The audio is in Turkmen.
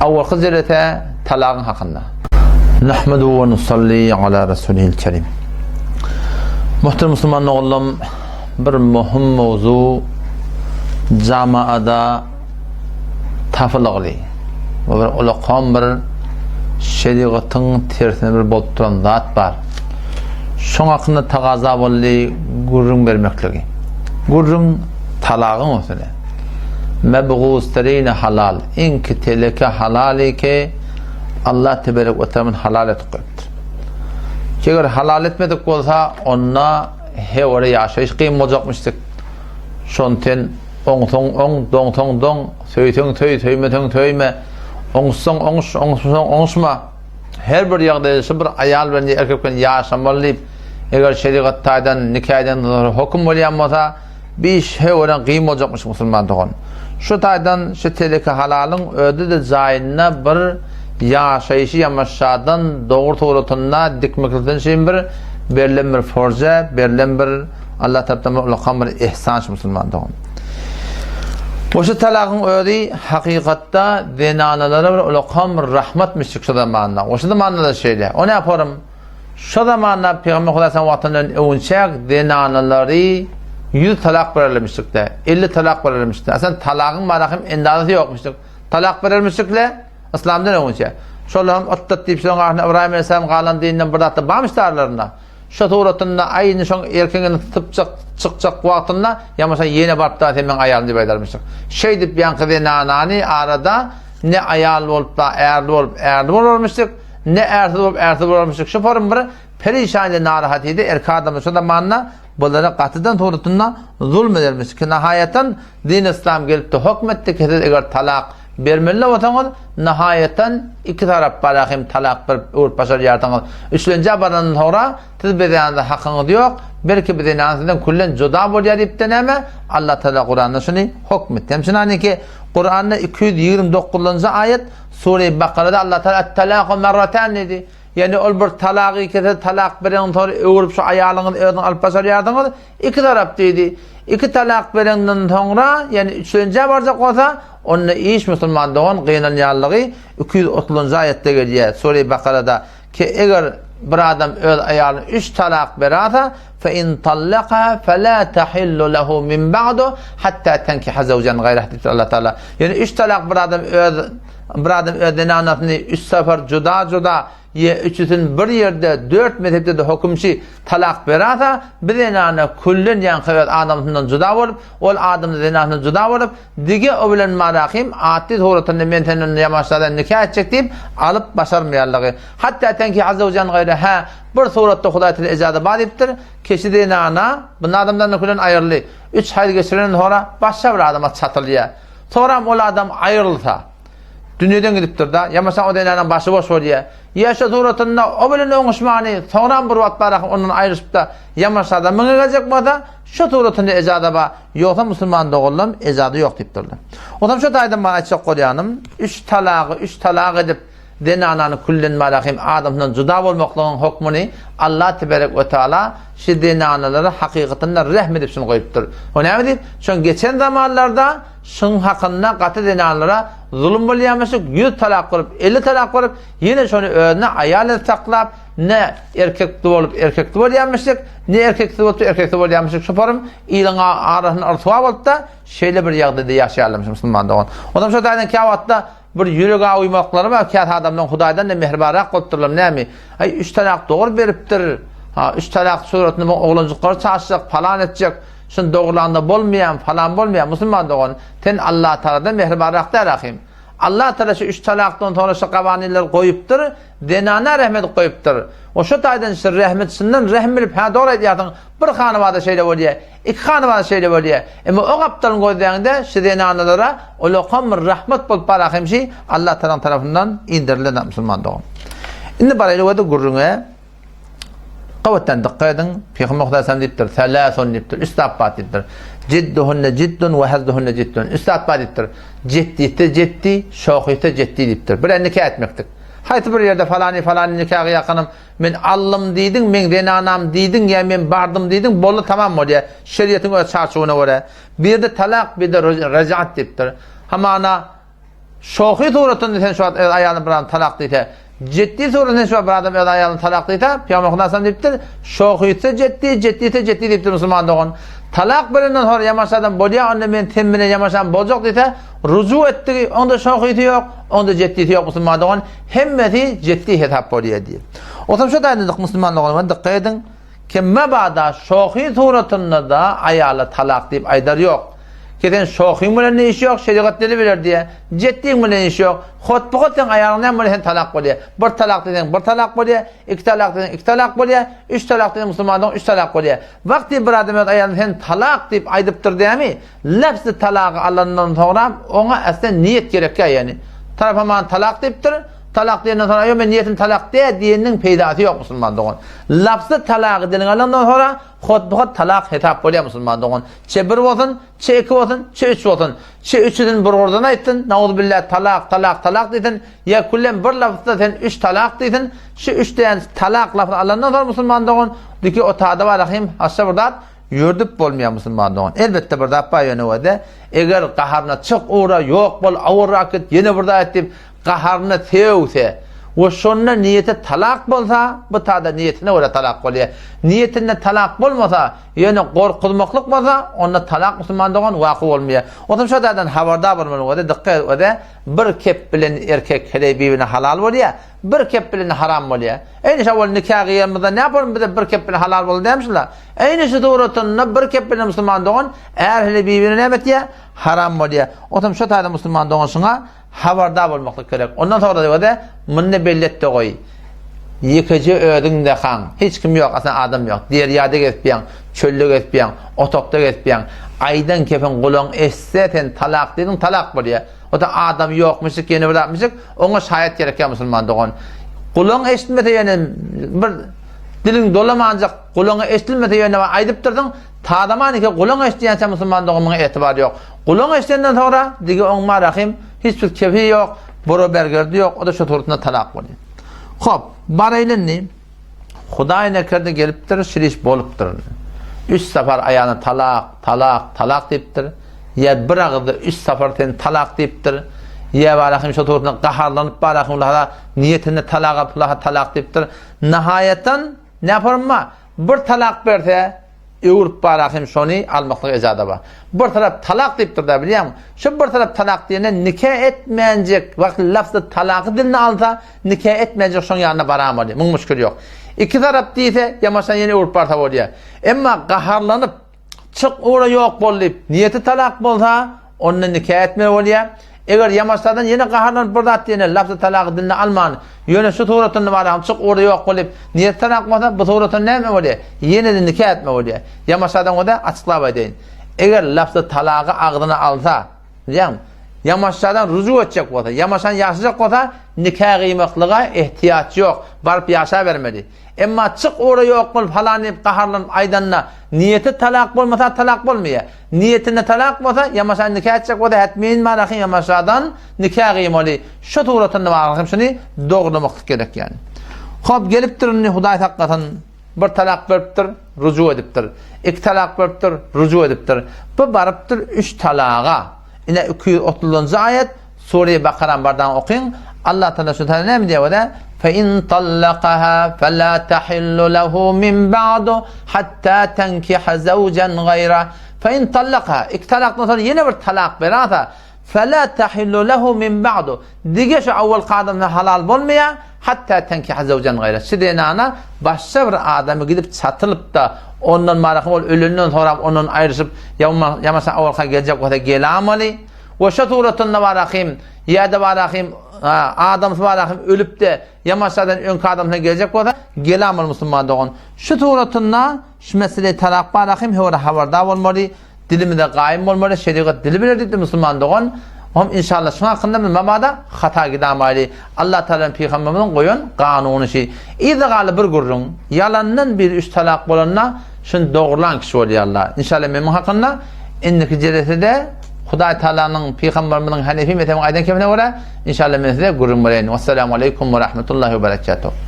Awalky jelese talagyň hakynda. Nahmedu we nusalli ala rasulihil kerim. Muhterem musulman doganlarym, bir möhüm mowzu jamaada tapylygly we bir ulakan bir şerigatyň tersine bir bolup duran zat bar. Şoň hakynda tagaza boldy gürrüň bermekligi. Gürrüň talagyň üstüne. Mebguz terine halal, iňki teleke halal ki Allah teberek we taala halal etip goýupdyr. Eger halal etmedik bolsa, onda hewara ýaşaýyş kyn boljakmyşdyk. Şon sen oňsaň oň, doňsaň doň, söýseň söý, söýmeseň söýme, oňuşsaň oňuş, oňuşmasaň oňuşma. Her bir ýagdaýda şu bir aýal bilen ýa erkek bilen ýaşamaly diýip, eger şerigat taýdan nika eden höküm bolýan bolsa, bir iş höweren kyn boljakmyş musulman dogan. Şu taýdan şu teleke halalyň özi-de jaýynda bir ýaşaýşy ýamaşadan dogry suratynda dikmeklikden üçin bir berlen bir forja, berlen bir Allah tarapdan bir ulakan bir ihsan şu musulman dogan. We şu talagyň özi hakykatda zenanalara bir ulakan bir rahmatmyş şu zamanda. We şu zamanda-da şeýle. O näporym? Şo zamanda Pygamber Hudaýyň wagtyndan öňçäk zenanalary 100 talak berermişdikde, 50 talak berermişdi. Aslında talagyň bara hem endazasy ýokmuşdyk. Talak berermişdikle Islamdan öňçe. Şol hem otdat diýip şoň ahyrynda Ibrahim aleyhisselam galan dinden bir zatda barmyş aralarynda. Şo suratynda aýny şoň erkeňini sypjak çykjak wagtynda ýa bolmasa ýene baryp da sen meň aýalym diýip aýdarmyşdyk. Şeýdip ýaňky zenanany arada ne aýal bolup da ärli bolup ärli bolarmyşdyk. Ne ärsiz bolup ärsiz bolarmyşdyk. Şu form bir perişan ile narahat idi. Erkek adamlar şu zamanda bulara gatydan suratynda zulm edermiş ki nahaýatan din islam gelip de hokm etdi ki siz eger talak bermeli bolsaňyz nahaýatan iki tarap bara hem talak berip öwrüp başarýarsyňyz. Üçlenjä barandan soňra siz bir zenanda hakyňyz ýok, belki bir zenan sizden küllen juda bolýar diýip de näme Allah Taala Kuranda şuny hokm etdi. Hem şunany ki Kuranda 229-njy aýat Sure-i Bakarada Allah Taala Et-talaku merratan diýdi. Ýagny ol bir talagy ikisi talak berenden soňra öwrüp şu aýalyňyzy özüňiz alyp başarýarsyňyz. Iki tarap diýdi. Iki talak berenden soňra, ýagny üçlenjä barjak bolsa, onda iş musulman dogan gynanýanlygy 230-njy aýatda gelýär. Sure-i Bakarada ki eger bir adam öz aýalyna üç talak berasa, fe in tallaka fela tahillu lehu min ba'du hatta tenkiha zawjan gaýrah diýipdir Allah Taala. Ýagny üç talak bir adam öz bir adam öz zenanasyny üç sapar juda-juda ýa üçüsini bir ýerde dört mezhepde-de hökümçi talak berasa, bir zenana küllen ýaňky öz adamsyndan juda bolup, ol adam zenanasyndan juda bolup, Dige o bilen Malahym atly suratynda men senden ýamaşladan nika etjek diýip, alyp başarmaýanlygy. Hatda tenkiha zawjan gaýra hä, bir suratda Hudaý tile ejaza bar diýipdir, keşi zenana, bu adamdan külen aýryldy. Üç haýz geçirenden soňra başga bir adama çatylýar. Soňram ol adam aýrylsa, dünýeden gidipdir-da, ýamaşa o zenanyň başy boş bolýar. Ýa şo suratynda o bilen oňuşmany, soňram bir wagt Malahym ondan aýrylyşyp-da, ýamaşa adamyňa geljek bolsa, Şo suratynda ejaza bar, ýogsa musulman doganlam ejaza ýok diýipdirler. Onsoň şo taýdan maňa aýtjak bolýanym, üç talagy üç talak edip zenanany küllen malahym adamsyndan juda bolmaklygyň hokmuny Allah teberek we taala şi zenanalara hakykatynda rehm edip şuny goýupdyr. O näme diýip, şoň geçen zamanlarda şuň hakynda gaty zenanlara zulum bolýamyşyk, 100 talak bolup, 50 talak bolup, ýene şony özüne aýal edip saklap, Ne erkekli bolup erkekli bolýarmyşdyk, ne erkeksiz bolup erkeksiz bolýarmyşdyk. Şu forum iliň arasynda ryswa bolup-da, şeýle bir ýagdaýda ýaşaýarlarmyş musulman dogan. Onam şo taýdan käwagtda bir ýürek awuýmaklary bar, käsi adamlaryň Hudaýdan-da mähribanrak bolupdyrlar, näme? Aý, üç talak dogry beripdir. Ha, üç talak suratynda bu oglanjyklary çaşjak, palan etjek. Şuny dogrulanda bolmaýar, falan bolmaýar. Musulman dogan, sen Allatagaladan mähribanrak däl ahym. Allatagala şu üç talakdan soňra şu gawanynlary goýupdyr. Zenana rehmet goýupdyr. O şo taýdan şu rehmet şundan rehm bilip hä dogry aýdýarsyň bir hanabada şeýle bolýa, iki hanabada şeýle bolýa. Emma o gapdalyny gözläňde şu zenanalara ulakam bir rahmet bolup bar ahym şi Allah Tagalaň tarapyndan inderilen musulman dogan. Indi baraýly wada gürrüňe. Gabatdan dykgat ediň. Pygamber Hudaý sallam diýipdir, Selasun diýipdir, üç zat bar diýipdir. Jidduhunne jiddun we hazduhunne jiddun. Üç zat bar diýipdir. Jeddi jeddi, şohysy jeddi diýipdir. Bir nika etmekdik. Haýsy bir ýerde falany falany nikaga ýakanym, men aldym diýdiň, meň zenanam diýdiň ýa men bardym diýdiň, boldy tamam bolýar. Şeriatyň öz çarçuwyna görä. Bir-de talak, bir-de rejat diýipdir. Hamana. Şohy suratynda sen şu wagt öz aýalyna bir adam talak diýse, Jetdi suratynda şu wagt bir adam öz aýalyna talak diýse, Pygamber Hudaý sallam diýipdir, Şohysy jetdi, jetdisi jetdi diýipdir musulman dogan. Talak berenden soňra ýamaş adam bolýar, onda men sen bilen ýamaşam boljak diýse, ruju etdigi, onda şohysy ýok, onda jetdisi ýok musulman dogan, hemmesi jetdi hesap bolýar diýip. Otam şu taýda musulman doganlar dykgat ediň. Kim mabada şohy suratynda-da aýala talak diýip aýdar ýok. Ki sen şohyň bilen ne işi ýok, şerigat dili biler diýýär. Jetdiň bilen işi ýok. Hotbuhot seň aýalyň näme bolýar sen talak bolýar. Bir talak diýseň bir talak bolýar, iki talak diýseň iki talak bolýar, üç talak diýseň musulmandan üç talak bolýar. Wagty bir adam öz aýalyna sen talak diýip aýdypdyr dämi? Lafzy talagy alandan soňra oňa aslen niýet gerekýär ýagny. Tarapa maňa talak diýipdir, Talak diýenden soňra, ýok men niýetim talak däl diýeniniň peýdasy ýok musulman dogan. Lapsy talagy diliňe alandan soňra hotbuhot talak hesap bolýar musulman dogan. Çe bir bolsun, çe iki bolsun, çe üç bolsun. Çe üçüsini bir gurdan aýtsyn, nauzubilla talak, talak, talak diýsin, ýa küllem bir lafzda sen üç talak diýsin, şu üç däne talak lafzy alandan soňra musulman dogan, diki o tada bar ahim, haşa bir zat ýördüp bolmaýar musulman dogan. Elbetde bir zat bar ýöne wede, eger gaharyna çyk ugra, ýok bol, awurrak git, ýene bir zat et diýip, gaharyna sögse we şonda niýeti talak bolsa, bu tada niýetine görä talak bolýar. Niýetinde talak bolmasa, ýöne gorkuzmaklyk bolsa, onda talak musulman dogan waky bolmaýar. Otam şo taýdan habardar bolmaly wede dykgat et wede bir kep bilen erkek heleý bibine halal bolýar, bir kep bilen haram bolýar. Eýni şo bol nika gyýanymyzda näme boldy bize bir kep bilen halal boldy dämi şular? Eýni şu suratynda bir kep bilen musulman dogan är heleý bibine näme etýär? Haram bolýar. Otam şo taýdan musulman dogan şuňa Habardar bolmaklyk gerek. Ondan soňra diýdi, Muny belli et-de goý. Ýekeje özüňde haň, hiç kim ýok, aslynda adam ýok. Derýada gezipýäň, çölde gezipýäň, otagda gezipýäň. Aýdan kepiň gulagyň eşitse, sen talak diýdiň, talak bolýar. O-da adam ýokmuşyk, ýene bir zatmyşyk, oňa şaýat gerekýär musulman dogan. Gulagyň eşitmese ýene bir diliň dolamanjak gulagyňa eşidilmese ýöne aýdypdyrsyň, Tazaman eke gulaň eşidýänçä musulman dogan muňa etibar ýok. Gulaň eşidenden soňra dige oňma rahym hiç bir kefi ýok, bura bergerdi ýok, o-da şo suratynda talak bolýar. Hop, baraýly indi. Hudaý nekerde gelipdir, şir iş bolupdyr. Üç sapar aýalyna talak, talak, talak diýipdir. Ýa bir agyzda üç sapar sen talak diýipdir. Ýa barahym şo suratynda gaharlanyp barahym niýetinde talaga pulaha talak diýipdir. Nahaýatdan näporma Bir talak berse, öwrüp bara hem şony almaklyga ejaza bar. Bir tarap talak diýipdir-dä, bilýäňmi? Şu bir tarap talak diýende nika etmänjek wagt lafzy talaky diline alsa, nika etmänjek şoň ýanyna baramaly. Muň müşkili ýok. Iki tarap diýse, ýamaşan ýene öwrüp barsa bolýar. Emma gaharlanyp, Çyk ugra ýok bol diýip, niýeti talak bolsa, onda nika etmeli bolýar. Eger ýamaşsadan ýene gaharlanyp bir zat diýende, lafzy talagy diline alman, ýöne şu suratynda baragym çyk ugra ýok bol diýip, niýeti talak bolsa, bu suratynda näme bolýar? Ýene-de nika etmeli bolýar. Ýamaşsadan bolsa, açyklap aýdaýyn. Eger lafzy talagy agzyna alsa, bilýäňmi? Ýamaşsadan rujuk etjek bolsa, ýamaşan ýaşajak bolsa, nika gyýmaklyga ehtiýaç ýok, baryp ýaşabermeli. Emma çyk ora ýok bol falan diýip gaharlanyp aýdanda niýeti talak bolmasa talak bolmaýar. Niýetinde talak bolsa ýamaşa nika etjek bolsa hetmin marahy ýamaşadan nika gyýmaly. Şu suratynda bar hem şuny dogrulamyklyk gerek ýani. Hop gelipdir indi Hudaý saklasyn bir talak beripdir ruju edipdir. Iki talak beripdir ruju edipdir. Bu barypdyr üç talaga. Ine 230-njy aýat Sure Bakarany bardan okyň. Allah Taala şu taýda näme diýýär bolýar? Fe in tallaqaha fela tahillu lehu min ba'du hatta tankiha zawjan gaýra. Fe in tallaqaha iki talakdan soň ýene bir talak berasa fela tahillu lehu min ba'du. Dige şu awwalky adamdan halal bolmaýar hatta tankiha zawjan gaýra. Şu zenana başga bir adamy gidip çatylyp-da ondan marahym ol ölenden soňra ondan aýryşyp ýa-da awwalka geljek bolsa gelamaly. We şo suratynda barahym, ýa-da barahym, adamsy barahym ölüp-de, ýamaşadan öňki adamsyna geljek bolsa, gelamol musulman dogan. Şu suratynda şu mesele talak barahym höwre habardar bolmaly, dilimize gaýym bolmaly, şerigat dili biler diýipdir musulman dogan. Hom inşallah şuň hakynda biz mabada hata gidamaýly. Allah Taala pygamberimiziň goýan kanuny şi. Yza galy bir gürrüň. Ýalandan bir üç talak bolanda şuny dogrulan kişi bolýarlar. Inşallah men muň hakynda indiki jelesede Hudaý Taalanyň pygamberimiziň Hanefi mezhebiniň aýdan kepine görä inşallah men size gürrüň bereýin. Wessalamu aleýkum we rahmetullahi we berekatuh.